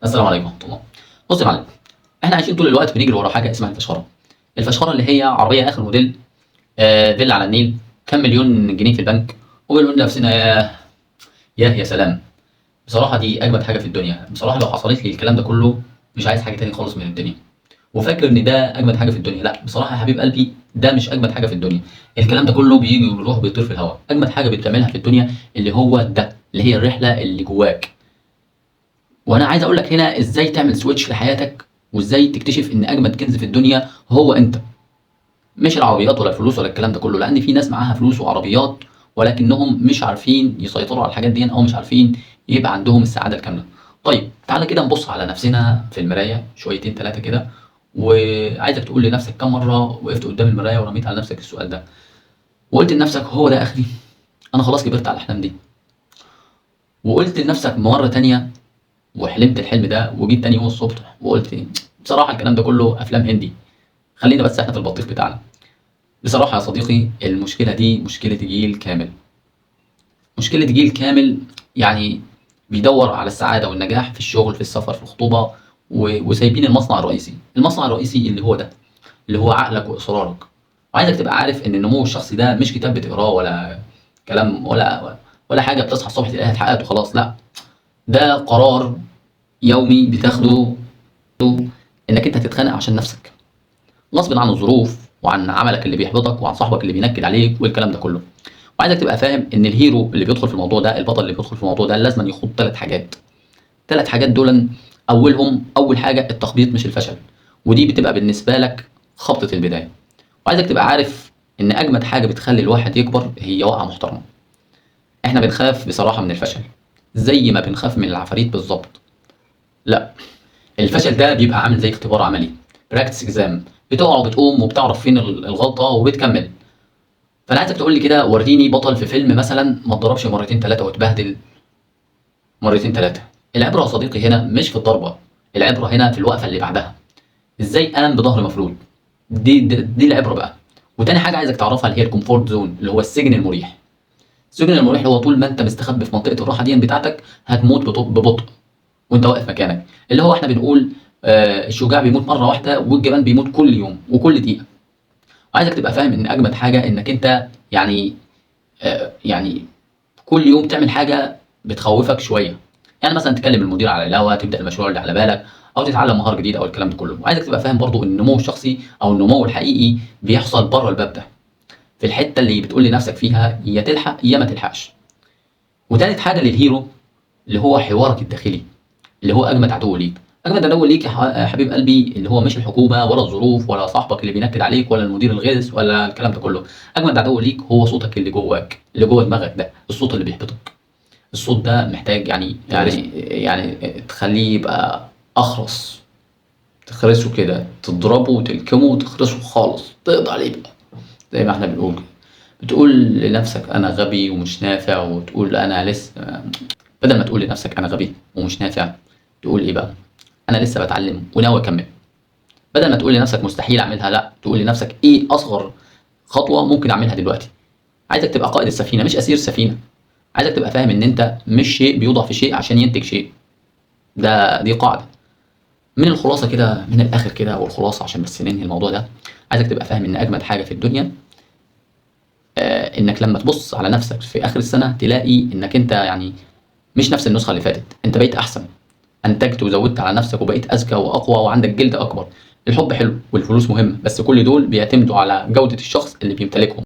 السلام عليكم ورحمة الله. بص يا معلم، احنا عايشين طول الوقت بنجري ورا حاجة اسمها الفشخره. الفشخره اللي هي عربية اخر موديل، فيلا على النيل، كام مليون جنيه في البنك، وبنقول لنفسنا ياه ياه يا سلام. بصراحة دي اجمد حاجة في الدنيا. بصراحة لو حصلت لي الكلام ده كله مش عايز حاجة تاني خالص من الدنيا، وفاكر ان ده اجمد حاجة في الدنيا. لا بصراحة يا حبيب قلبي، ده مش اجمد حاجة في الدنيا. الكلام ده كله بيجي ويروح بيطير في الهواء. اجمد حاجة بتعملها في الدنيا اللي هو ده، اللي هي الرحلة اللي جواك. وانا عايز اقول لك هنا ازاي تعمل switch لحياتك، وازاي تكتشف ان اجمد كنز في الدنيا هو انت، مش العربيات ولا الفلوس ولا الكلام ده كله. لان في ناس معاها فلوس وعربيات ولكنهم مش عارفين يسيطروا على الحاجات دي، او مش عارفين يبقى عندهم السعادة الكاملة. طيب تعالى كده نبص على نفسنا في المراية شويتين ثلاثة كده، وعايزك تقول لنفسك كم مرة وقفت قدام المراية ورميت على نفسك السؤال ده، وقلت لنفسك هو ده اخري، انا خلاص كبرت على الاحلام دي. وقلت لنفسك مرة تانية وحلمت الحلم ده، وجيت تاني يوم الصبح وقلت بصراحة الكلام ده كله افلام هندي، خلينا بس احنا في البطيخ بتاعنا. بصراحة يا صديقي المشكلة دي مشكلة جيل كامل، مشكلة جيل كامل، يعني بيدور على السعادة والنجاح في الشغل، في السفر، في الخطوبة، وسايبين المصنع الرئيسي. المصنع الرئيسي اللي هو ده، اللي هو عقلك واصرارك. وعايزك تبقى عارف ان النمو الشخصي ده مش كتاب بتقراه ولا كلام ولا حاجة بتصحى الصبح تلاقيها اتحققت وخلاص. لا، ده قرار يومي بتاخده انك انت هتتخانق عشان نفسك غصب عن الظروف وعن عملك اللي بيحبطك وعن صاحبك اللي بينكد عليك والكلام ده كله. وعايزك تبقى فاهم ان ال hero اللي بيدخل في الموضوع ده، البطل اللي بيدخل في الموضوع ده، لازم يخوض ثلاث حاجات. ثلاث حاجات دول، اولهم اول حاجة التخبيط مش الفشل، ودي بتبقى بالنسبة لك خبطه البداية. وعايزك تبقى عارف ان اجمد حاجة بتخلي الواحد يكبر هي وقعه محترمه. احنا بنخاف بصراحة من الفشل زي ما بنخاف من العفاريت بالظبط. لا، الفشل ده بيبقى عامل زي اختبار عملي، practice exam، بتقع وبتقوم وبتعرف فين الغلطة وبتكمل. فانا عايزك تقول لي كده، وريني بطل في فيلم مثلا ما اتضربش مرتين ثلاثة واتبهدل مرتين ثلاثة. العبرة يا صديقي هنا مش في الضربة، العبرة هنا في الوقفة اللي بعدها، ازاي قام بظهر مفرود. دي العبرة بقى. وتاني حاجة عايزك تعرفها اللي هي ال comfort zone، اللي هو السجن المريح. السجن المريح هو طول ما انت مستخبي في منطقة الراحة دي بتاعتك هتموت ببطء وانت واقف مكانك. اللي هو احنا بنقول الشجاع بيموت مرة واحدة والجبان بيموت كل يوم وكل دقيقة. وعايزك تبقى فاهم ان اجمد حاجة انك انت يعني كل يوم تعمل حاجة بتخوفك شوية. يعني مثلا تكلم المدير على الهوا، تبدا المشروع اللي على بالك، او تتعلم مهارة جديدة، او الكلام ده كله. وعايزك تبقى فاهم برضو ان النمو الشخصي او النمو الحقيقي بيحصل بره الباب ده، في الحتة اللي بتقول لنفسك فيها يا تلحق يا ما تلحقش. وتالت حاجة لل hero اللي هو حوارك الداخلي، اللي هو اجمد عدو ليك. اجمد عدو ليك يا حبيب قلبي اللي هو مش الحكومة ولا الظروف ولا صاحبك اللي بينكد عليك ولا المدير الغلس ولا الكلام ده كله. اجمد عدو ليك هو صوتك اللي جواك، اللي جوه دماغك ده، الصوت اللي بيحبطك. الصوت ده محتاج يعني تخليه يبقى اخرس، تخرسه كده، تضربه وتلكمه وتخرسه خالص، تقضي عليه بقى زي ما احنا بنقول كده. بتقول لنفسك انا غبي ومش نافع، وتقول انا لسه، بدل ما تقول لنفسك انا غبي ومش نافع تقول ايه بقى؟ انا لسه بتعلم وناوي اكمل. بدل ما تقول لنفسك مستحيل اعملها، لا تقول لنفسك ايه اصغر خطوة ممكن اعملها دلوقتي. عايزك تبقى قائد السفينة مش اسير السفينة. عايزك تبقى فاهم ان انت مش شيء بيوضع في شيء عشان ينتج شيء. دي قاعدة. من الخلاصة كده، من الاخر كده، والخلاصة عشان بس ننهي الموضوع ده، عايزك تبقى فاهم ان اجمد حاجة في الدنيا انك لما تبص على نفسك في اخر السنة تلاقي انك انت مش نفس النسخة اللي فاتت، انت بقيت احسن، انتجت وزودت على نفسك وبقيت اذكى واقوى وعندك جلد اكبر. الحب حلو والفلوس مهمة، بس كل دول بيعتمدوا على جوده الشخص اللي بيمتلكهم.